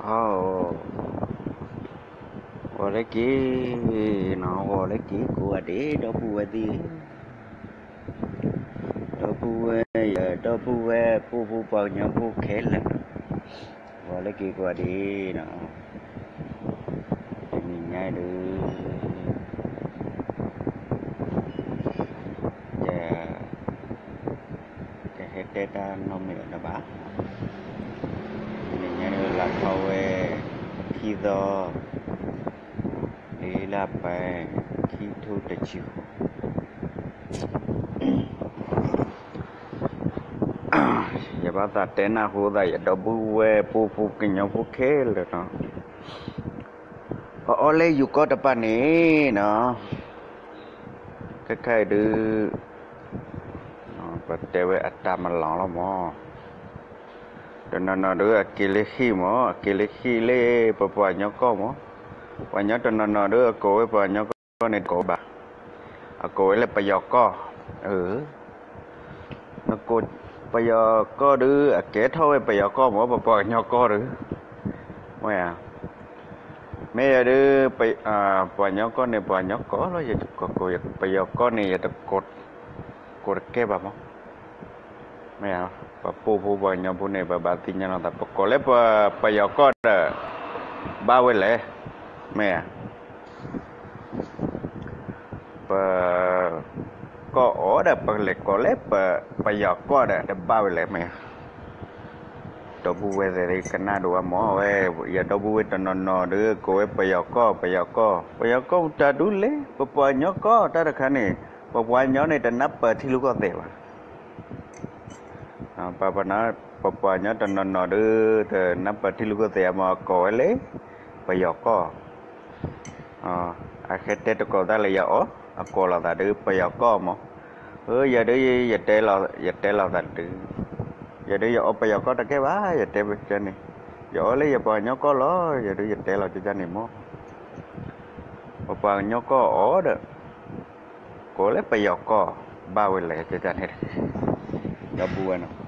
ဟီ, ဂီၤလၢက့ၤနီၤ, ဂီၤလၢက့ၤကိးဂၤဒဲး ဒီပုၢ်ဝဲၢ်သ့ၣ်, ဒီပုၢ်ဝဲၢ်ယ ဒီပုၢ်ဝဲၢ် ပှိၢ်ဖိပှၤကညီဖိခဲလၢာ်, ဂီၤလၢက့ၤကိးဂၤဒဲးနီၤ, တနံၤညါဒုး ယ ကဟဲတဲတၢ်နီတမံၤလၢၤဘၣ်. တနံၤညါဒုး လါထီၣ်ဝဲ ခံသီ, လံာ်လါပှဲၤ, ခံထိတဆံဃိး, ယဘၣ်သးတဲနၢ်ဟူသး ယဒီပုၢ်ဝဲၢ် ပှိၢ်ဖိကညီဖိခဲလၢာ်နီၤ, ပအီၣ်လၢယိၤကီၢ်တပၤန့ၣ်နီၤ, ခဲခါအံၤဒုး ပတဲဝဲအတၢ်မလီၤလီၤမး, တနီၤနီၤဒုး အက့ၤလၢဟံၣ်မး, အက့ၤလၢဟံၣ်လၢပပှၤကညီကီၢ်မး, ပှၤကညီတနီၤနီၤဒုး အကိးဝဲပှၤကညီကီၢ်န့ၣ် တကိးဘၣ်, အကိးဝဲလၢပယီၤကီၢ်, အၢ နကိးပယီၤကီၢ်ဒုး အကဲထီၣ်ဝဲပယီၤကီၢ်မး ပပှၤကညီကီၢ်ဒုး, ဝဲဧါ, မ့ၢ်ယၤဒုး ပှၤကညီကီၢ်န့ၣ် ပှၤကညီကီၢ်လီၤ, ယကိးပယီၤကီၢ်န့ၣ် ယတကိးတကဲဘၣ်မး, မ့ၢ်ဧါ, ပှၤပှိၢ်ဖိပှၤကညီဖိန့ၣ် ပဘၣ်သ့ၣ်ညါလီၤသး ပကိးလၢပယီၤကီၢ်ဒီး ဘၣ်ဝဲလဲၣ်, မ့ၢ်ဧါ ပ ကီၢ်အီၤဒီး ပလဲၤကိးလၢပ ပယီၤကီၢ်ဒီး တဘၣ်ဝဲလဲၣ်မ့ၢ်ဧါ, ဒီပုၢ်ဝဲၢ်သ့ၣ်ကနၣ်ဒိးဝဲမးဝဲ, ယဒီပုၢ်ဝဲၢ်တနီၤနီၤဒီး ကိးဝဲပယီၤကီၢ် ပယီၤကီၢ်, ပယီၤကီၢ်တၢ်ဒုးလဲၣ်, ပပှၤကညီကီၢ်တၢ်တခါန့ၣ်, ပပှၤကညီန့ၣ် တနၢ်ပၢၢ်ထံရူၢ်ကီၢ်သဲးဘၣ် ပပှၤကညီတနီၤနီၤဒီး တနၢ်ပၢၢ်ထံရူၢ်ကီၢ်သဲးအမး ကိးဝဲလၢ ပယီၤကီၢ်, အဟဲတဲတကိးသးလၢယအီၤ, အကိးလိာ်သးဒီး ပယီၤကီၢ်မး, အၢ ယၤဒုး ယတဲလီၤ, ယတဲလိာ်သးဒုး, ယၤဒုး ယအီၣ်ပယီၤကီၢ်တကဲဘၣ်, ယတဲန့ၣ်, ယအီၣ်လၢယပှၤကညီကီၢ်လီၤ, ယၤဒုး ယတဲလီၤကန့ၣ်မး, ပပှၤကညီကီၢ်အီၤဒီး ကိးလၢပယီၤကီၢ် ဘၣ်ဝဲလဲၣ်န့ၣ်, ဒီပုၢ်ဝဲၢ်နီၤ,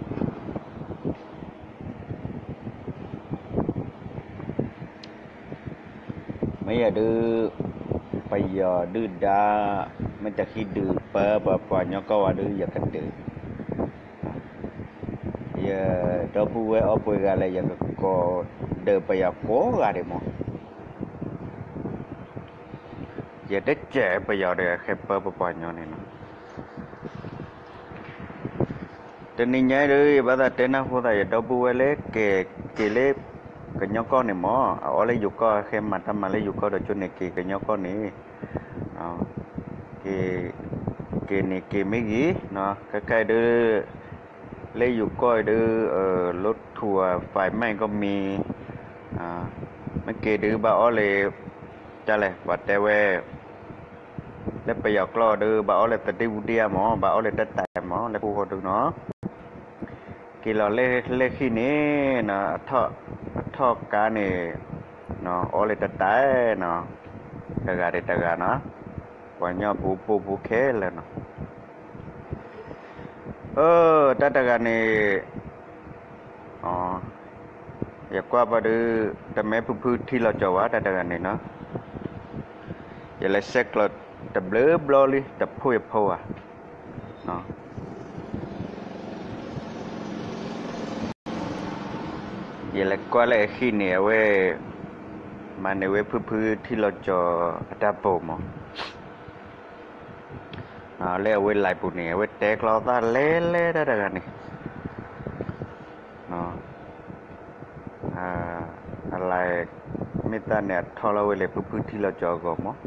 မ့ၢ်ယၤဒုး ပယီၤဒုၣ်ဒါ မ့ၢ်တဟံးဒုးပၢပပှၤကညီကီၢ်ဝဲဒုး ယကဒုး, ယဒီပုၢ်ဝဲၢ်အီၣ်ပှဲၤဂၤလဲၣ် ယကကိးဒုးပယီၤကိးဂၤဒဲးမး, ယတစဲးပယီၤဒီး ဟဲပၢပပှၤကညီန့ၣ်နီၤ တနံၤညါအံၤဒုး ယဘၣ်သးတဲနၢ်ဟူသး ယဒီပုၢ်ဝဲၢ်လၢက့ၤ က့ၤလၢ ကညီကီၢ်န့ၣ်မး အအီၣ်လၢယိၤကီၢ် ဟဲမၤတၢ်မၤလၢယိၤကီၢ်ဒီး ကၠိန့ၣ်က့ၤကညီကီၢ်န့ၣ် က့ၤန့ၣ်က့ၤမ့ၢ်ဂ့ၤ, ခဲခါအံၤဒုး လၢယိၤကီၢ်အံၤဒုး လိထူၣ် five mile ကီၢ်မံၤ မ့ၢ်က့ၤဒုးဘၣ်အီၣ်လၢ တၢ်လဲၣ် ပှၤတဲဝဲ လၢပယီၤကျိာ်ဒုး ဘၣ်အီၣ်လၢသဒ့ဝူဒ့ဧါမး ဘၣ်အီၣ်လၢတၢ်တၢ်မး လၢခိၣ်ဃီဒုးနီၤ, က့ၤလီၤလၢလၢၢ်ခံန့ၣ်နီၤ အထီၣ်ကါန့ၣ် အီၣ်လၢတၢ်တၢ်နီၤ, တဂၤဒီးတဂၤနီၤ, ပှၤကညီဖိပိာ်ဖိခဲလၢာ်နီၤ အၢ တၢ်တဂၤန့ၣ် ယကွၢ်ပှၤဒုး တမ့ၢ်ဖုဖုထံလီၤကၠီၤဝဲ တၢ်တဂၤန့ၣ်နီၤ, ယလဲၤဆဲးကျိးတဘျုးဘျီလံ တဖိယဖိဧါ, ယလဲၤကွၢ်လၢအဟံၣ်န့ၣ် အဝဲ မၤန့ၢ်ဝဲဖုဖုထံလီၤကၠီၤအတၢ်ပိာ်မး လၢအဝဲ live ပူၤန့ၣ် အဝဲတဲကျီသၣ်လဲၤလဲၤတၢ်တဂၤန့ၣ်, အ live မ့ၢ်သၣ်န့ၣ် အထီၣ်လီၤဝဲလၢဖုဖုထံလီၤကၠီၤအဂီၢ်မး,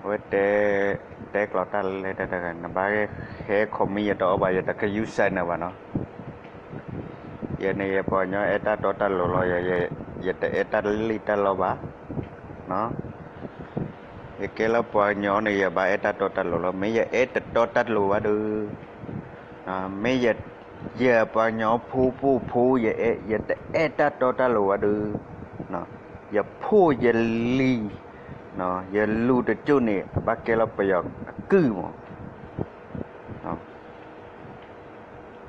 အဝဲတဲ တဲကျီသၣ်လဲၤလဲၤတၢ်တဂၤန့ၣ် နဘၣ်ဟဲ comment ယတအီၣ်ဘၣ် ယတကယူစဲးနၤဘၣ်နီၤ ယန့ၣ် ယပှၤကညီအဲၣ်တၢ်တီတၢ်လိၤလီၤ, ယတအဲၣ်တၢ်လံၣ်တၢ်လီဘၣ်, ယကဲလၢပှၤကညီန့ၣ် ယဘၣ်အဲၣ်တၢ်တီတၢ်လိၤလီၤ, မ့ၢ်ယအဲၣ်တတီတၢ်လိၤဘၣ်ဒုး, မ့ၢ်ယ ယပှၤကညီဖိပိာ်ဖိ ယတအဲၣ်တၢ်တီတၢ်လိၤဘၣ်ဒုး, ယဖိယလံၤ ယလူၤတကၠိၣ်န့ၣ် အဘၣ်ကဲလီၤပယီၤအကုၢ်မး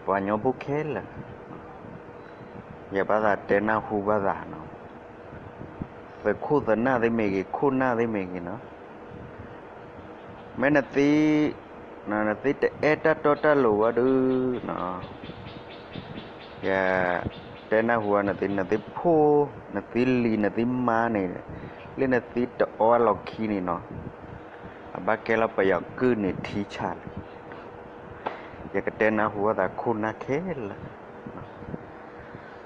ပှၤကညီဖိခဲလၢာ်, ယဘၣ်သးတဲနၢ်ဟူဘၣ်သးနီၤ, သုးခိၣ်သနၢ်သ့ၣ်မ့ၢ်ဂ့ၤ ခိၣ်နၢ်သ့ၣ်မ့ၢ်ဂ့ၤနီၤ, မ့ၢ်နသ့ နသ့တအဲၣ်တၢ်တီတၢ်လိၤဘၣ်ဒီး ယတဲနၢ်ဟူဘၣ်နသ့ နသ့ဖိ နသ့လံၤ နသ့မါန့ၣ် လၢနသ့တအီအလီၢ်ခံန့ၣ်နီၤ, အဘၣ်ကဲလီၤပယီၤကုၢ်န့ၣ်ထံဆးလံ. ယကတဲနၢ်ဟူဘၣ်သးခိၣ်နၢ်ခဲလၢာ်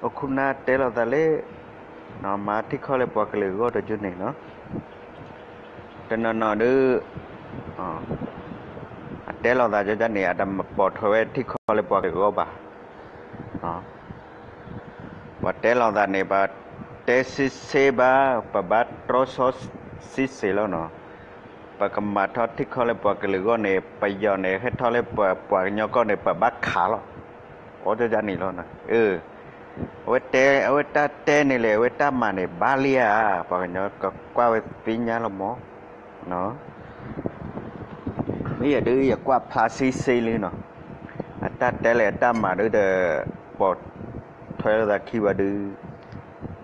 အိၣ်ခိၣ်နၢ်တဲလိာ်သးလၢ မၤထံၣ်ခီလၢပှၤကလုာ်အဂီၢ်တကၠိန့ၣ်နီၤ, တနီၤနီၤဒီး အတဲလိာ်သးကန့ၣ် အတမၤပိာ်ထွဲဝဲထံၣ်ခီလၢပှၤကလုာ်အဂီၢ်ဘၣ်. ပှၤတဲလိာ်သးန့ၣ် ပတဲစ့စ့ဘၣ် ပဘၣ်တြီဆီစ့စ့လီၤနီၤ, ပကမၤထီၣ်ထံၣ်ခီလၢပှၤကလုာ်အဂီၢ်န့ၣ် ပယီၤန့ၣ် ဟဲထီၣ်လၢပှၤကညီကီၢ်န့ၣ် ပဘၣ်ခးလီၤ. အိၣ်ကန့ၣ်လီၤ. အဝဲတဲ အဝဲတၢ်တဲန့ၣ်လဲၣ် အဝဲတၢ်မၤန့ၣ် ဘၣ်လံဧါ, ပှၤကညီကကွၢ်ဝဲသ့ၣ်ညါလီၤမး. မ့ၢ်ယဒုး ယကွၢ်ဖျါစ့စ့လံနီၤ, အတၢ်တဲလဲၣ် အတၢ်မၤဒုးဒီး ပိာ်ထွဲလိာ်သးခံဘၣ်ဒုး,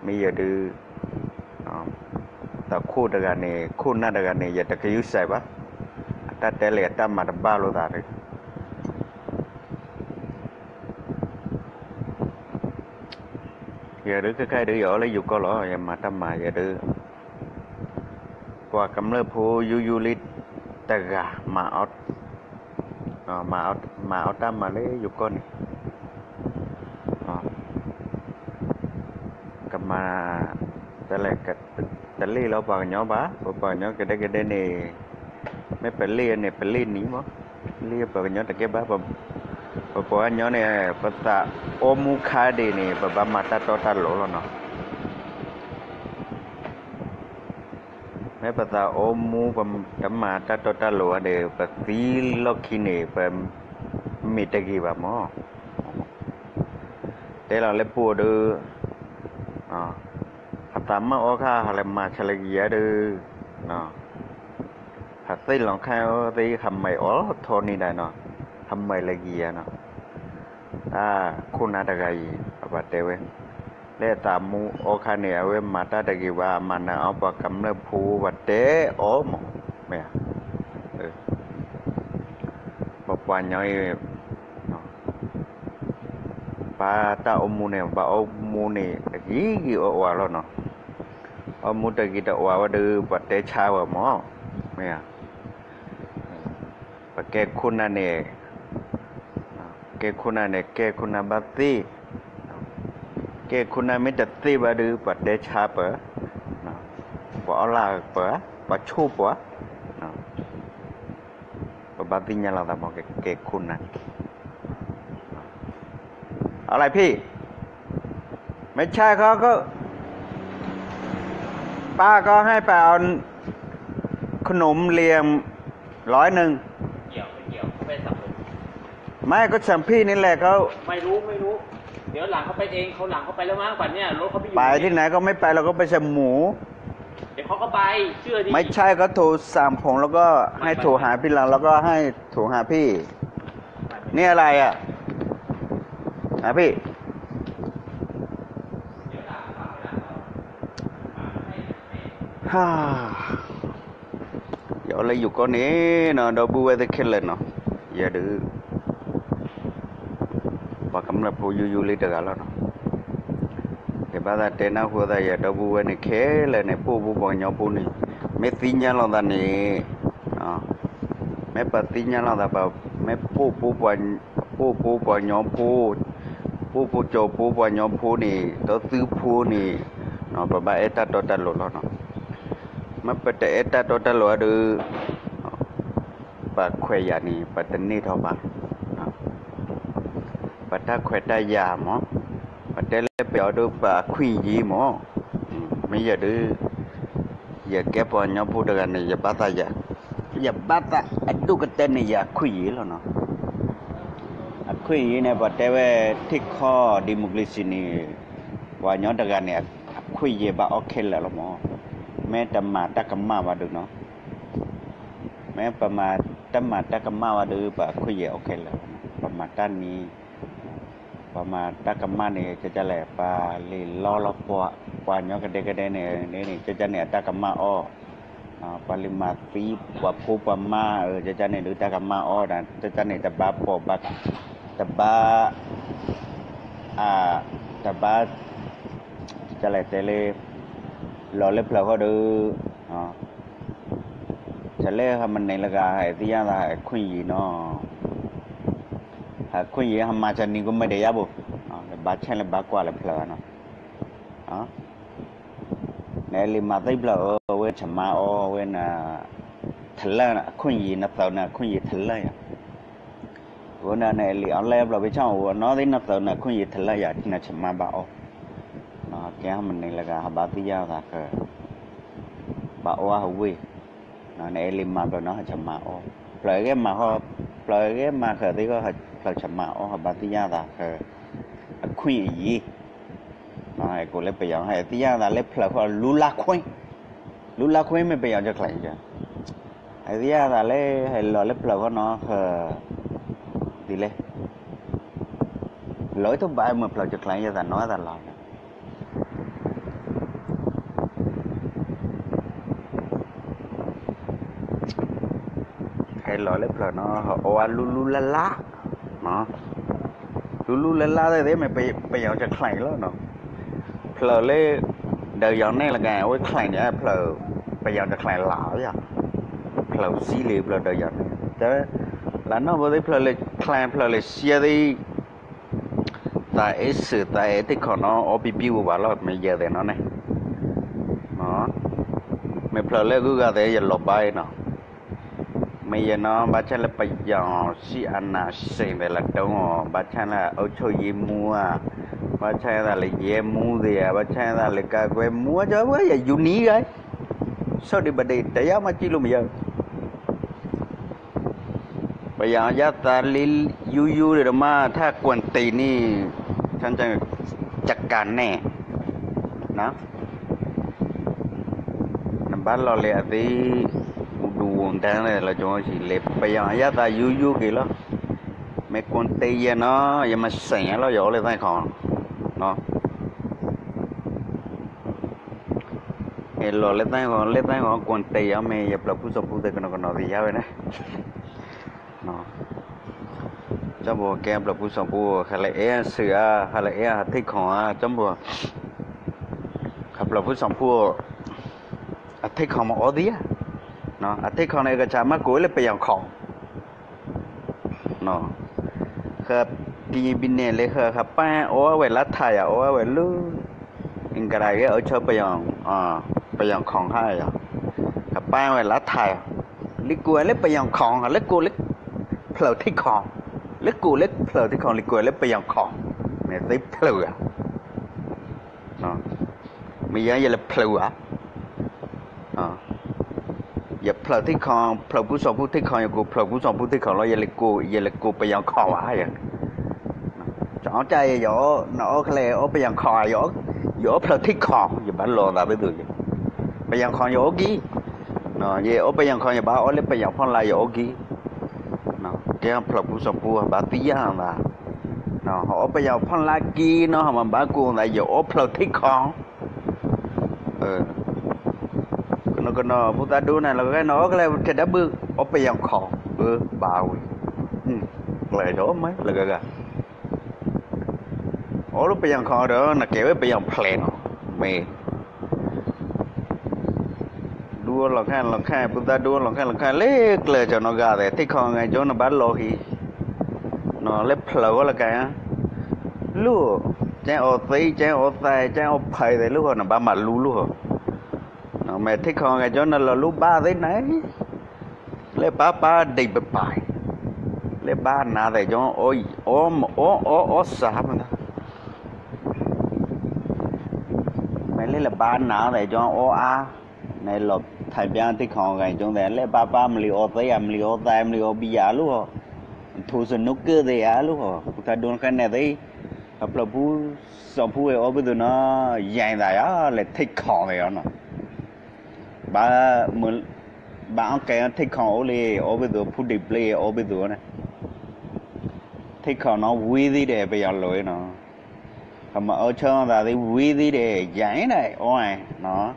မ့ၢ်ယဒုး တၢ်ခိၣ်တဂၤန့ၣ် ခိၣ်နၢ်တဂၤန့ၣ် ယတကယူၢ်စဲးဘၣ်, အတၢ်တဲလဲၣ် အတၢ်မၤတဘၣ်လိာ်သးဒုး ယဒုးခဲခါဒုး ယအိၣ်လၢယိၤကီၢ်လီၤ, ယမၤတၢ်မၤယဒုး, ပှၤကမျၢၢ်ဖိယူယူလံတဂၤ မၤအီၣ်တၢ်မၤလၢယိၤကီၢ်န့ၣ်, ကမၤ တလဲၤ တလ့ၣ်လီၤပှၤကညီဘၣ်, ပပှၤကညီကဒဲကဒဲန့ၣ်, မ့ၢ်ပလ့ၣ်န့ၣ် ပလ့ၣ်နံၤမး, လ့ၣ်ပှၤကညီတကဲဘၣ်, ပပှၤကညီန့ၣ် ပသးအိၣ်မူခါဒံးန့ၣ် ပဘၣ်မၤတၢ်တီတၢ်လိၤလီၤနီၤ. မ့ၢ်ပသးအိၣ်မူ ပတမၤတၢ်တီတၢ်လိၤဘၣ်ဒီး ပသံလီၢ်ခံန့ၣ် ပမ့ၢ်တဂ့ၤဘၣ်မး. တဲလီၤလၢပှၤဒီး အသးမၢ်အီခါ ဟးလဲၤမၤဆါလဲၤကယၤဒီး ဟးသ့ၣ်လီၤခါသ့ၣ် ဟးမၤအီထီန့ၢ်ဒၣ်နီၤ, ဟးမၤလဲၤကယၤနီၤ. တၢ်ခိၣ်နၢ်တဂၤအံၤ အပှၤတဲဝဲ, လၢအသးမူအီခါန့ၣ် အဝဲမၤတၢ်တဂ့ၤဘၣ်, မၤနၢၤအီပှၤကမျၢၢ်ဖိ ပှၤတဲအီၤမး, မ့ၢ်ဧါ. ပပှၤကညီအံၤ ပတၢ်အိၣ်မူန့ၣ် ပဘၣ်အိၣ်မူန့ၣ် တဂ့ၤဂ့ၤအိၣ်အိၣ်လီၤနီၤ. အိၣ်မူတဂ့ၤတအိၣ်ဝဲဒီး ပှၤတဲဆါဝဲမး, မ့ၢ်ဧါ. ပကဲခိၣ်နၢ်န့ၣ် ကဲခိၣ်နၢ်န့ၣ် ကဲခိၣ်နၢ်ဘၣ်သ့, ကဲခိၣ်နၢ်မ့ၢ်တသ့ဘၣ်ဒီး ပှၤတဲဆါပှၤ, ပှၤအီၣ်လၢပှၤ, ပှၤဆိၣ်ပှၤ, ပဘၣ်သ့ၣ်ညါလီၤသးမး ကဲခိၣ်နၢ်န့ၣ်. อะไรพี่ ไม่ใช่เขาก็ ป้าก็ให้ไปเอา ขนมเลี้ยงร้อยหนึ่ง เกี่ยวไม่เกี่ยวเขาไม่ได้สั่งผม ไม่ก็สั่งพี่นี่แหละเขา ไม่รู้ไม่รู้ เดี๋ยวหลังเขาไปเองเขาหลังเขาไปแล้วมั้งป่านเนี้ยรถเขาไม่อยู่ ไปที่ไหนก็ไม่ไปเราก็ไปสั่งหมู เดี๋ยวเขาก็ไปเชื่อดิ ไม่ใช่เขาโทรสั่งผมแล้วก็ให้โทรหาพี่หลังแล้วก็ให้โทรหาพี่ นี่อะไรอ่ะ อ่ะพี่ ယအိၣ်လၢယိၤကီၢ်န့ၣ်နီၤ ဒီပုၢ်ဝဲၢ်သ့ၣ်ခဲလၢာ်နီၤ, ယဒုး ပှၤကမျၢၢ်ဖိယူယူလံတဂၤလီၤနီၤ. ယဘၣ်သးတဲနၢ်ဟူသး ယဒီပုၢ်ဝဲၢ်န့ၣ်ခဲလၢာ်န့ၣ် ပိာ်ဖိပှၤကညီဖိန့ၣ် မ့ၢ်သ့ၣ်ညါလီၤသးန့ၣ် မ့ၢ်ပသ့ၣ်ညါလီၤသး မ့ၢ်ပိာ်ဖိပှၤ ပိာ်ဖိပှၤကညီဖိ, ပိာ်ဖိကၠီၤဖိပှၤကညီဖိန့ၣ် ဒီးသုဖိန့ၣ် ပဘၣ်အဲၣ်တၢ်တီတၢ်လိၤလီၤနီၤ. မ့ၢ်ပတအဲၣ်တၢ်တီတၢ်လိၤဒီး ပခွဲးယာ်န့ၣ် ပတန့ၢ်ထီၣ်ဘၣ်. ပတၢ်ခွဲးတၢ်ယာ်မး ပတဲလၢပယီၤဒီး ပအခွင့်အရေးမး. မ့ၢ်ယၤဒီး ယကဲပှၤကညီဖိတဂၤန့ၣ် ယဘၣ်သးယၤ, ယဘၣ်သးအဒိၣ်ကတၢၢ်န့ၣ် ယအခွင့်အရေးလီၤနီၤ. အခွင့်အရေးန့ၣ် ပှၤတဲဝဲ ထံကီၢ် democracy န့ၣ် ပှၤကညီတဂၤန့ၣ် အခွင့်အရေးဘၣ်အီၤခဲလၢာ်လီၤမး. မ့ၢ်တမၤတၢ်ကမၣ်ဘၣ်ဒီးနီၤ, မ့ၢ်ပမၤတမၤတၢ်ကမၣ်ဘၣ်ဒီး ပအခွင့်အရေးအီၤခဲလၢာ်လီၤ. ပမၤတၢ်န့ၣ် ပှၤမၤတၢ်ကမၣ်န့ၣ် ကကလဲၣ် ပှၤလံာ်လီလီၤပှၤ ပှၤညီကဒဲကဒဲန့ၣ် န့ၣ် ကကန့ၣ် အတၢ်ကမၣ်အီၣ်, ပှၤလံာ်မၤသံ ပှၤဖိပှၤမါ ကကန့ၣ် ဒုးတၢ်ကမၣ်အီၣ်ဒီး ကကန့ၣ် တဘၣ်ပိာ်ဘၣ် တဘၣ် အ တဘၣ် ကကလဲၣ်တဲလၢ လီၤလၢဖျၢၣ်ဃီဒီး တလၢဟမနံၤလၢဂၤ ဟဲသံယၣ်သးဟဲခွင့်ရေးနီၤ, ဟဲခွင့်ရေးဟမၤစၢၤနံၤကမ့ၢ်ဒဲးယါဘိ, လၢဘၣ်ဆဲလၢဘၣ်ကွၢ်လၢဖျၢၣ်နီၤ, နအဲၣ်လံာ်မၤသံဖျၢၣ်ဧၢ အဝဲဆမါအီၣ် အဝဲန ထလၢၣ် အခွင့်ရေး နသုးန အခွင့်ရေး ထလၢၣ်ယၤ, အဃိန့ၣ် နအဲၣ်လံာ်အီလဲၣ်ဖျၢၣ်ဖဲဆၣ်အိၣ်နီသ့ၣ် နသုးန အခွင့်ရေး ထလၢၣ်ယၤ နဆမါဘၣ်အီၣ်, ကဲဟမနံၤလၢဂၤ ဟဘၣ်သံယၣ်သးဃၢၤ ဘၣ်အီၣ်ဟဝ့ၢ်, နအဲၣ်လံာ်မၤဖျၢၣ်နီၤ ဟဲဆမါအီၣ်, ဖျၢၣ်ဂ့ၤမၤဃီ, ဖျၢၣ်ဂ့ၤမၤဃၢၤသ့ၣ်ဃီ ဖျၢၣ်ဆမါအီၣ် ဟဘၣ်သံယၣ်သးဃၢၤ အခွင့်အရေး, ဟဲကိးလၢပယီၤ ဟဲသံယၣ်သးလၢဖျၢၣ်ဃီ လူလါခွ့, လူလါခွ့မ့ၢ်ပယီၤကချ့ၣ်, ဟဲသံယၣ်သးလၢ ဟဲလီၤလၢဖျၢၣ်ဃီနီၤ ဃၢၤ, ဒ်လဲၣ်, လီၤအံၤတဘၣ်မ့ၢ်ဖျၢၣ်ကချ့ၣ် ယသးနီၤသးလီၤ ဟဲလီၤလၢဖျၢၣ်နီၤ ဟဲအီၣ်ဝဲလူလူလၢ်လၢ်, လူလူလၢ်လၢ်သ့ၣ်သ့ၣ်မ့ၢ်ပယီၤကချ့ၣ်လီၤနီၤ, ဖျၢၣ်လၢ ဒၢးယီၤနဲၣ်လၢက အဝဲချ့ၣ်န့ၣ် ဖျၢၣ် ပယီၤကချ့ၣ်လီၤယၤ, ဖျၢၣ်စံလ့ၤဖျၢၣ်ဒၢးယီၤနဲၣ်, လၢနီၢ်ဖိသ့ၣ်ဖျၢၣ်လၢချ့ၣ်ဖျၢၣ်လၢစံသ့ၣ် သးအ့ၣ်စၢၤသးအ့ၣ်ထံၣ်ခီၣ်နီၤ အီပံပံဝဲဘၣ်လီၤ မ့ၢ်ယဲၢ်သဲးနီၤန့ၣ်, မ့ၢ်ဖျၢၣ်လၢအဂုၤအဂၤသဲး ယလီၤဘၣ်အံၤနီၤ, မ့ၢ်ယဲၢ်နီၤ ဘၣ်ဆၣ်လၢပယီၤ စစ်အာဏာရှင် သဲးလၢတုံးအီၤ ဘၣ်ဆၣ်လၢ အုပ်ချုပ်ရေးမှူး ဧါ, ဘၣ်ဆၣ်သးလၢ ရဲမှူး သ့ၣ်ဧါ, ဘၣ်ဆၣ်သးလၢ ကာကွယ်မှူး ဧါ, ကၠီဝဲယယူနံဂၤ ဆိၣ်ဒံးဘၣ်ဒံး တယါမၤစံလိမယါ ပယီၤယါသးလံ ယူယူဒီးမး ထၣ်ကွၢ်တ့ၢ်န့ၣ် ဆၣ်ကၠကၤနဲၣ် နဘၣ်လီၤလံအသ့ ဒူဝိၣ်တၢ်လၢကၠီဆံးလံ ပယီၤယါသးယူယူက့ၤလီၤ, မ့ၢ်ကွၢ်တ့ၢ်ယဲၢ်နီၤ ယမၤစၢၤညါလီၤ ယအိၣ်လၢသ့ၣ်ခီ ဟဲလီၤလၢသ့ၣ်ခီ လၢသ့ၣ်ခီကွၢ်တ့ၢ်ယၤ မ့ၢ်ယပျၢၤဖိစီၤဖိသ့ၣ်ကနီၤကနီၤသ့ၣ်ယါဝဲန့ၣ်, ကၠီဘိကဲပျၢၤဖိစီၤဖိ ဟဲလၢအဲၣ်စၢၤဧါ ဟဲလၢအဲၣ်ဟးထံၣ်ခီၣ်ဧါ ကၠီဘိ ဟးပျၢၤဖိစီၤဖိ အထံၣ်ခီၣ်မ့ၢ်အီသံဧါ, အထံၣ်ခီၣ်န့ၣ် ကစၢ်မၤကိးဝဲလၢပယီၤခီၣ် ဃၢၤ ကရင်ပြည်နယ် လၢဃၢၤ ဃပၢ်အီၣ်ဝဲလၢထါယၤ အီၣ်ဝဲလၢ အင်္ဂရၣ်ကဲအီၣ်ဆၢ ပယီၤခီၣ်ဟါယၤ, ဃပၢ်ဝဲလၢထါယၤ, လံကိးဝဲလၢပယီၤခီၣ် လၢကိးလၢ ဖျၢၣ်ထံၣ်ခီၣ်, လၢကိးလၢဖျၢၣ်ထံၣ်ခီၣ် လံကိးဝဲလၢပယီၤခီၣ်, မ့ၢ်သ့ဖျၢၣ်ဧါ မ့ၢ်ယဲယလဲၤဖျၢၣ်ဧါ, ယဖျၢၣ်ထံၣ်ခီၣ် ဖျၢၣ်ဖိစီၤဖိထံၣ်ခီၣ် ယကိးဖျၢၣ်ဖိစီၤဖိထံၣ်ခီၣ်လီၤ ယလဲၤကိး ယလဲၤကိးပယီၤခီၣ်ဧါ, ကၠီကၠၢ်ယဲ နအီၣ်ခဲလၢာ် အီၣ်ပယီၤခီၣ်ဧါ, ယအီၣ်ဖျၢၣ်ထံၣ်ခီၣ် ယဘၣ်လီၤသးဖဲသိးယဲ, ပယီၤခီၣ်ယအီၣ်ကံ, ယအီၣ်ပယီၤခီၣ် ယဘၣ်အီၣ်လၢပယီၤဖီလာ်ယအီၣ်ကံ, ကဲဖျၢၣ်ဖိစီၤဖိဘၣ်သံယါသး, အီၣ်ပယီၤဖီလာ်ကံနီၤ မ့ၢ်ဘၣ်ကိးသး ယအီၣ်ဖျၢၣ်ထံၣ်ခီၣ် ကနီၤကနီၤ ဖိသၣ်ဒိၣ်န့ၣ် လၢကဂၤန့ၣ် အီၣ်ကလဲၣ် ထဲဒၣ်ဘု အီၣ်ပယီၤခီၣ် ဘၣ်ဝံၤ ကျဲဒီးမ့ၢ်လၢကဂၤ အီၣ်လၢပယီၤခီၣ်ဒီး နကဲဝဲပယီၤဖျဲးနီၤ မ့ၢ် ဒူအီၣ်လီၤခါလီၤခါ ဖိသၣ်ဒိၣ်အီၣ်လီၤခါလီၤခါ လၢကျဲကနီၤဂၤသဲး ထံၣ်ခီၣ်ဂဲၤကၠိ နဘၣ်လီၤဟံၣ် နီၤလၢဖျၢၣ်ဂီၢ်လၢကါ လူၢ် ကဲအီၣ်သ့ ကဲအီၣ်သဲ ကဲအီၣ်ဖဲးသဲး လူၢ်ဃီ နဘၣ်မၤလူလူဃီ မ့ၢ်ထံၣ်ခီၣ်ဂဲၤကၠိ နလီၤလူဘၣ်သ့န့ၣ် လၢပၢ်ပၢ်ဒံးပပၢ် လၢဘၣ်နၤသဲးကၠိ အီၣ်အီၣ်အီၣ်စၢ်မး မ့ၢ်လၢလၢဘၣ်နၤသဲးကၠိအီၣ်အါ နလီၤထံၣ်ပျၢ်ထံၣ်ခီၣ်ဂဲၤကၠိသဲး လၢပၢ်ပၢ်မလံၤအီၣ်သ့ဧါ မလံၤအီၣ်သဲ မလံၤအီၣ်ဘံယၤလူၤဟီ ထူစနူကၢၢ်သ့ဧါလူၤဟီ ဖိသၣ်ဒိၣ်နခါန့ၣ်သ့ အဖျၢၣ်ဖိစီၤဖိဝဲအီၣ်ဘုၣ်သုနီၤ ယဲၢ်သးယၤ လဲၤထံၣ်ခီၣ်သဲးအီၤနီၤ ဘၣ် ဘၣ်အီၣ်ကဲထံၣ်ခီၣ်အိၣ်လံ အီၣ်ဘုၣ်သု ဖူဒံးဘျ့အီၣ်ဘုၣ်သုန့ၣ် ထံခီနီၤ ဝံၤသံဒီး ပယီၤလိၤနီၤ, ကမၤအၢဆၢသးသ့ဝံၤသံဒီး ယၤအံၤဒၣ်အီၤနီၤ,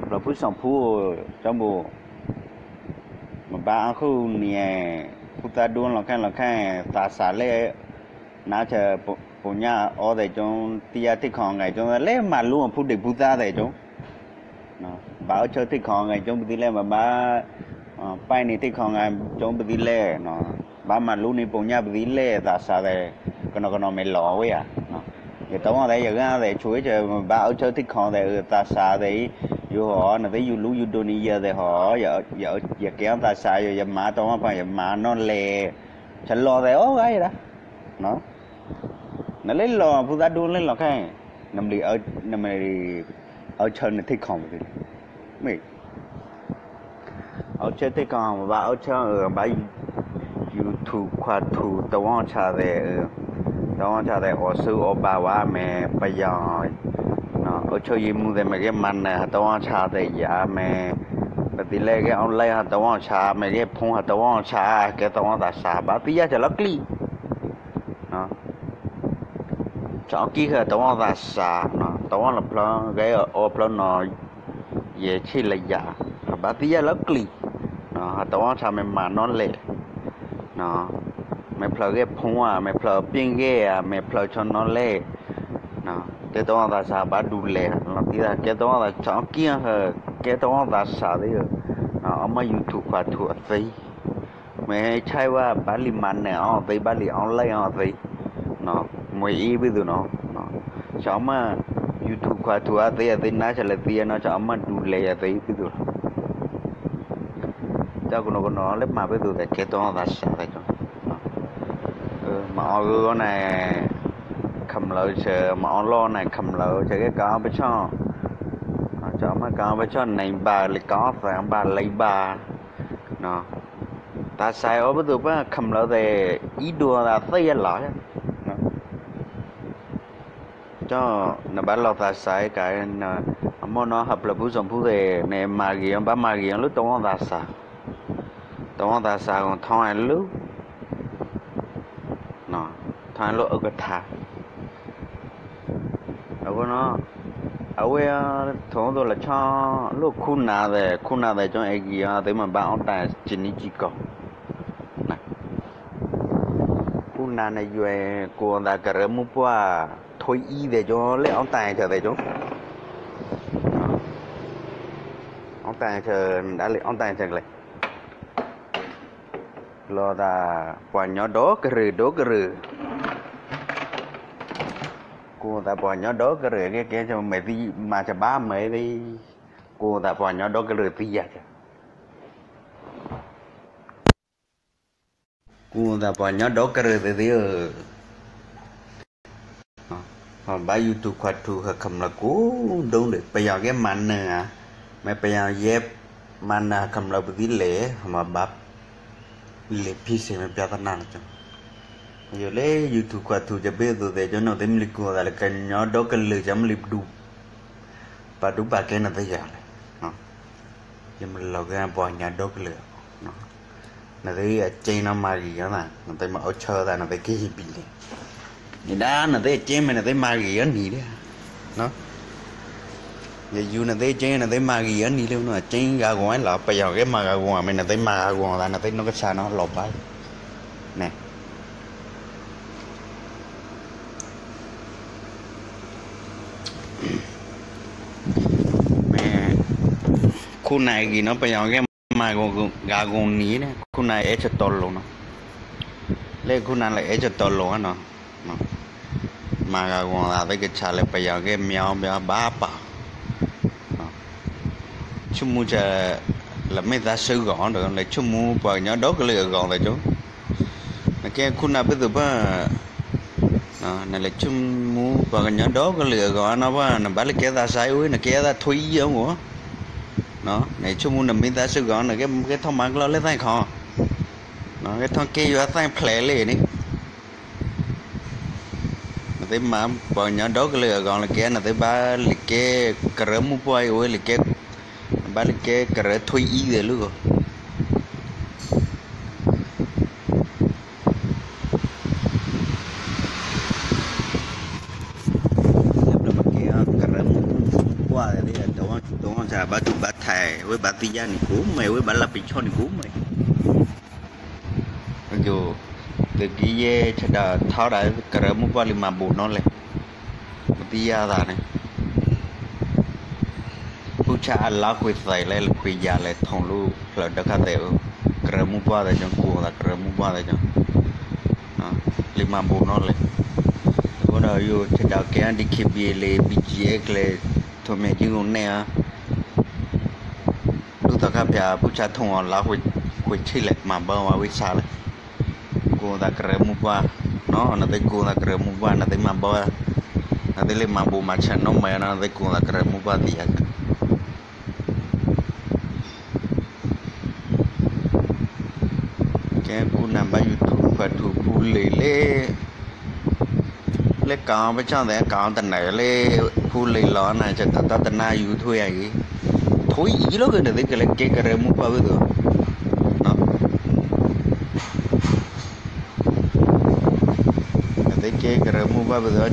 ဘျီဖုစီၣ်ဖူ ကၠီဘိၣ်, မဘါအဃုနံၤ, ဖုသးဒူလီၤခါလီၤခါ, သးစၢ်လဲၣ်, နါဆၢ ပညါအီသဲးကၠိ, သံယါထံခီငါကၠိ လဲၤမၤလူအဖုဒံးဖုသၣ်သဲးကၠိ ဘၣ်အၢဆၢထံခီငါကၠိပသံလဲၣ်, ဘၣ် ပၢ်န့ၣ်ထံခီငါကၠိပသံလဲၣ်, ဘၣ်မၤလူန့ၣ်ပညါပသံလဲၣ်, သးစၢ်သဲး, ကနီၤကနီၤမ့ၢ်လီၤဝဲဧါ, ယတဝီသဲး ယဂၤသဲး ဆိၣ်အံၤ ဘၣ်အၢဆၢထံခီသဲး သးစၢ်သဲးအံၤ, ယဟီ နသ့ယူၤလူယူၤဒိၣ်န့ၣ် ယသဲးဟီ, ယကဲအီၤသးစၢ် ယမၤတဝီဖး ယမၤနီၣ်လဲၣ်, ဆလီၤသဲးအီၤဂၤယဒၣ် နလၢလီၤဖုသးဒူလၢလီၤခါ, နမ့ၢ် နမ့ၢ် အၢဆၢနထံခီမသ့, မ့ၢ် အၢဆၢထံခီ ဘၣ်အၢဆၢအၢ ဘၣ် ယူၤထူၣ်ခွါထူၣ် တဝီဆၣ်သဲး, တဝီဆၣ်သဲး အီၣ်ဆူအီၣ်ဘၣ်ဝဲမ့ၢ်ပယီၤ, အၢဆၢယံာ်မူသဲး မ့ၢ်ဂ့ၤမၤနၢၤ တဝီဆၣ်သဲးယၤမ့ၢ်, ပသံလဲၣ်ဂ့ၤ online ဟးတဝီဆၣ် မ့ၢ်ဂ့ၤ ဖုန်း ဟးတဝီဆၣ် ကဲတဝီသးစၢ် ဘၣ်သံယါစၢၤလီၤကျံၤ ဆၢကံၢ်ဃၢၤတဝီသးစၢ်, တဝီလၢဖျၢၣ်ဂ့ၤအီဖျၢၣ်နီၤ, ယဲၢ်ဆံလၢယၤ, ဘၣ်သံယါလီၤကျံၤ, ဟးတဝီဆၣ်မ့ၢ်မၤနီၣ်လဲၣ်, မ့ၢ်ဖျၢၣ်ဂ့ၤဖုန်းဧါ, မ့ၢ်ဖျၢၣ်ပ့ၢ်ဂ့ၤဧါ, မ့ၢ်ဖျၢၣ်ဆီနီၣ်လဲၣ်, ကဲတဝီသးစၢ်ဘၣ်ဒူလဲၣ်, လီၤသံသး ကဲတဝီသးစၢ်ကံၢ်ဃၢၤ ကဲတဝီသးစၢ်သ့ၣ်ဧၢ, အမ့ၢ်ယူၤထူၣ်ခွါထူၣ်အသ့ မ့ၢ်ဆဲးဝဲ ဘၣ်လံမၤနၢၤအီၤသ့ ဘၣ်လံ online အီၤသ့, မ့ၢ်အံၤဘၣ်သိးနီၤ, ဆၢအမ့ၢ် ယူၤထူၣ်ခွါထူၣ်အသ့ အသ့နါဆၢလၢသံနီၤ, ဆၢအမ့ၢ်ဒူလဲၣ်အသ့ဘၣ်သိးလီၤ, ကၠီကနီၤကနီၤလၢမၤဘၣ်သိးသဲး ကဲတဝီသးစၢ်သဲးကၠီ, မၤအီၣ်ဂုၢ်အီၤန့ၣ် ခမျၢၢ်ဆၢ, မၤအီၣ်လီၢ်န့ၣ် ခမျၢၢ်ဆၢ ကဲကၤအီၣ်ပဆီၣ်, ကၠီမ့ၢ်ကၤအီၣ်ပဆီၣ်န့ၣ်ဘၣ် လၢကၤအီၣ်သဲးဘၣ်လံဘၣ်, သးစၢ်အီၤဘၣ်သိးပှၤခမျၢၢ်သဲး အံၤဒိၣ်သးသ့ယလီၤ, ကၠီ နဘၣ်လီၤသးစၢ်ကၤ, အမိၢ်နီၤ ဟးဖျၢၣ်ဖုစီၣ်ဖူသဲး နမၤဂ့ၤအီၤ ဘၣ်မၤဂ့ၤအီၤလၢတဝီသးစၢ်, တဝီသးစၢ်ဂီၤထီၣ်ဝဲလၢ ထီၣ်ဝဲလၢအကထါ, အဃိနီၤ, အဝဲ ထိၣ်သိးလီၤဆီ လၢခူနၤသဲး ခူနၤသဲးကၠီအဲၣ်ဂံၢ်အီၤ သ့မ့ၢ်ဘၣ်အီၣ်တၢ်စံးနံကံကီၢ် ခူနၤန့ၣ် ယွဲၢ်ကိးသးကရၢမိၢ်ပှၢ် ထွံၣ်အံၤသဲးကၠီ လၢအီၣ်တၢ်အံၤထၢၣ်သဲးကၠီ, အီၣ်တၢ်အံၤထၢၣ် နဒၣ်လၢအီၣ်တၢ်အံၤထၢၣ်ကလဲၣ်, လီၤသး ပှၤကညီဒီကလုာ်ဒီကလုာ်, ကိးသးပှၤကညီဒီကလုာ် ကဲကဲ မဲာ်သံမၤစၢၤဘၣ်မဲာ်သံ, ကိးသးပှၤကညီဒီကလုာ်သံယၤ ကိးသးပှၤကညီဒီကလုာ်သ့ၣ်သ့ၣ်ဧၢ, ဘၣ် YouTube ခွါထူၣ် ဟးခမျၢၢ်ကိးဒိၣ်ဒီး ပယီၤကဲမၤနၢၤဧါ, မ့ၢ်ပယီၤယဲမၤနၢၤဟးခမျၢၢ်ပသံလဲၣ်, မၤဘၣ် လံာ်ဖံစ့ၣ်မ့ၢ်ပြဿနာလီၤကၠီ, ယိၤလၢ YouTube ခွါထူၣ် ကဘ့ၣ်အသိးသဲးကၠီ နသ့မ့ၢ်လံကိးသးလၢကညီဒီကလုာ် ကမ့ၢ်လံပဒူ ပာ်ဒူပာ်ကဲနသ့ယၤလဲၣ်, ယမ့ၢ်လီၤက့ၤပှၤကညီဒီကလုာ်, နသ့အက့နီၤမၤဂ့ၤအီၤသး နသ့မၤအၢဆၢသး နသ့က့ၤဟံးဘံၣ်န့ၣ်, န့ၣ်ဒၣ်နသ့အက့မ့ၢ် နသ့မၤဂ့ၤအီၤနံၤလံ, ယယူၤနသ့က့ နသ့မၤဂ့ၤအီၤနံၤလံ, က့ဂၤဂီၤလီၤ ပယီၤက့မၤဂၤဂီၤမ့ၢ် နသ့မၤဂၤဂီၤသး နသ့နီၢ်ကစၢ်နီၤလီၤဘၣ်, န့ၣ် မ့ၢ် ခူနၤအံၤဂ့ၤနီၤ ပယီၤကဲမၤဂၤဂီၤနံၤန့ၣ် ခူနၤအဲၣ်ဆၢတီလိၤနီၤ, လၢခူနၤလၢအဲၣ်ဆၢတီလိၤနီၤ, မၤဂၤဂီၤသးသ့ကဆးလၢပယီၤကဲမၤအီၤဘၣ်ပာ် ဆိကမိၣ်စၢၤ လၢမ့ၢ်သးစၢ်ဂီၤဒီး လဲၤဆိကမိၣ်ပှၤကညီဒီကလုာ်အဂီၤသဲးကၠိ, နကဲခူနၤဘ့ၣ်သိးပှၤ နလဲၤဆိကမိၣ်ပှၤကညီဒီကလုာ်အဂီၤနီၤ ပှၤ နဘၣ်လၢကဲသးစၢ်အံၤဝဲ နကဲသးထွံၣ်အံၤအဂီၢ်, နဆိကမိၣ်နမ့ၢ်သးစၢ်ဂီၤ နကဲထီၣ်မၤကျီလၢသ့ၣ်ခီ, ကဲထီၣ်ကဲယွၤသ့ၣ်ဖျဲးလံန့ၣ် နသ့မၤပှၤကညီဒီကလုာ်အဂီၤလၢကဲ နသ့ဘၣ်လၢကဲကရၢမိၢ်ပှၢ်အံၤဝဲလၢကဲ, နဘၣ်လၢကဲကရၢထွံၣ်အံၤသဲးလၢဂီၢ် တၢ်ဘါထုကဖၣ် ဝဲဘၣ်သ့ၣ်ညါန့ၣ်ကိးမံၤ ဝဲဘၣ်လၢပဆီၣ်န့ၣ်ကိးမံၤ, ယိၤ, သုးက့ယဲၢ်ဆဲးဒီးထီဒါ ကရၢမိၢ်ပှၢ်လံမၤဘူးနီၢ်လဲၣ်, ပသ့ၣ်ညါသးန့ၣ် ဖုဆါအလါခွ့သးလဲၣ် လခွ့ယၤလဲၣ် ထိၣ်လူၢ်ဖျၢၣ်ဒၢခါသဲးဧၢ, ကရၢမိၢ်ပှၢ်သဲးကၠီ ကိးသးကရၢမိၢ်ပှၢ်သဲးကၠီ, လံမၤဘူးနီၢ်လဲၣ်, အဃိဒီးယိၤဆဲးဒီးကဲ D K B A လံ B G F ကလဲၤ ထိၣ်မဲာ်ကၠံဂိၤနဲၣ်ဧါ, ဒူသီခါဖၠး ဖုဆါထိၣ်အီၤလါခွ့ဆံလဲၣ် မၤဘၢဝဲဝံသးလဲၣ်, ကိးသးကရၢမိၢ်ပှၢ်, နသ့ၣ်ကိးသးကရၢမိၢ်ပှၢ် နသ့ၣ်မၤဘၢ, နသ့ၣ်လၢမၤဘူးမၤဆဲးနီၢ်မဲာ် နသ့ၣ်ကိးသးကရၢမိၢ်ပှၢ်သ့ၣ်ညါ ကဲ ဖုနၤဘၣ် YouTube ခွဲးထူဖူလံၤလၢ လၢကီၢ်ပဆီၣ်သဲး ကီၢ်တနၢ်လၢ ဖူလံၤလီၤနၤ ကတၢ်တၢ်တနၢ် YouTube ယၤအံၤ, ထိၣ်အံၤလီၤ နသ့ၣ်ကလဲၤကဲကရၢမိၢ်ပှၢ်ဝဲသ့ၣ်, နသ့ၣ်ကဲကရၢမိၢ်ပှၢ်ဝဲသ့ၣ်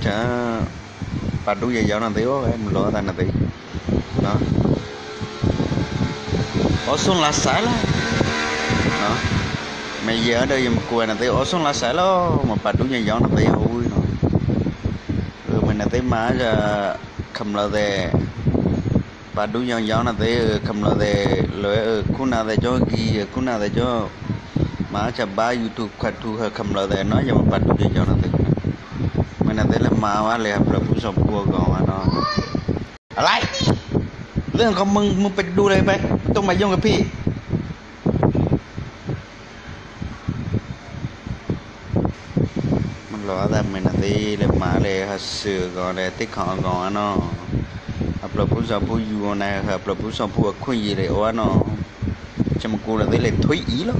ပာ်ဒူယယီနသ့ၣ်အိၣ်ဝဲ မုၢ်လီၤသးနသ့ၣ်, အီၤဆူၣ်လါစဲလီၤ, မ့ၢ်ယဲဒီးယမ့ၢ်ကိးနသ့ၣ် အီၤဆူၣ်လါစဲလီၤ မ့ၢ်ပာ်ဒူယယီနသ့ၣ်အိၣ်ဝဲနီၤ, မ့ၢ်နသ့ၣ်မၤ ခမျၢၢ်သဲး ပာ်ဒူယယီနသ့ၣ် ခမျၢၢ်သဲး လၢခိၣ်နၢ်သဲးကၠီဂံၢ် ခိၣ်နၢ်သဲးကၠီ, မၤစၢၤဘါ YouTube ခွဲးထူဟဲခမျၢၢ်သဲးနီၤ ယမ့ၢ်ပာ်ဒူယယီနသ့ၣ်, မ့ၢ်နသ့ၣ်လၢမၤဝဲလၢဟးဖျၢၣ်ဖုစီၤဖူအဂီၢ်ဝဲနီၤ, အလဲ, လၢကမုၢ်မုၢ်ပဒူလၢဖဲ ပတိၢ်မၤယိၣ်ကဖံး မ့ၢ်လီၤသးမ့ၢ်နသ့ၣ်လၢမၤလၢဟးစၢၤအဂီၢ်လၢသ့ၣ်ခီအဂီၢ်ဝဲနီၤ, ဟးဖျၢၣ်ဖုစီၤဖူယူၤန့ၣ် ဟးဖျၢၣ်ဖုစီၤဖူအခွင့်အရေးလၢအိၣ်ဝဲနီၤ, ယမ့ၢ်ကိးနသ့ၣ်လၢထိၣ်အံၤလီၤ,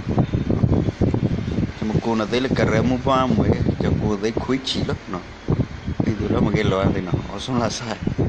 ယမ့ၢ်ကိးနသ့ၣ်လၢကရၢမိၢ်ပှၢ်မ့ၢ် ယကိးသ့ၣ်ခွံဆံလီၤ, ဒ်သိးလၢမ့ၢ်ဂ့ၤလီၤသ့ၣ်နီၤ အီၤဆူၣ်လါစဲ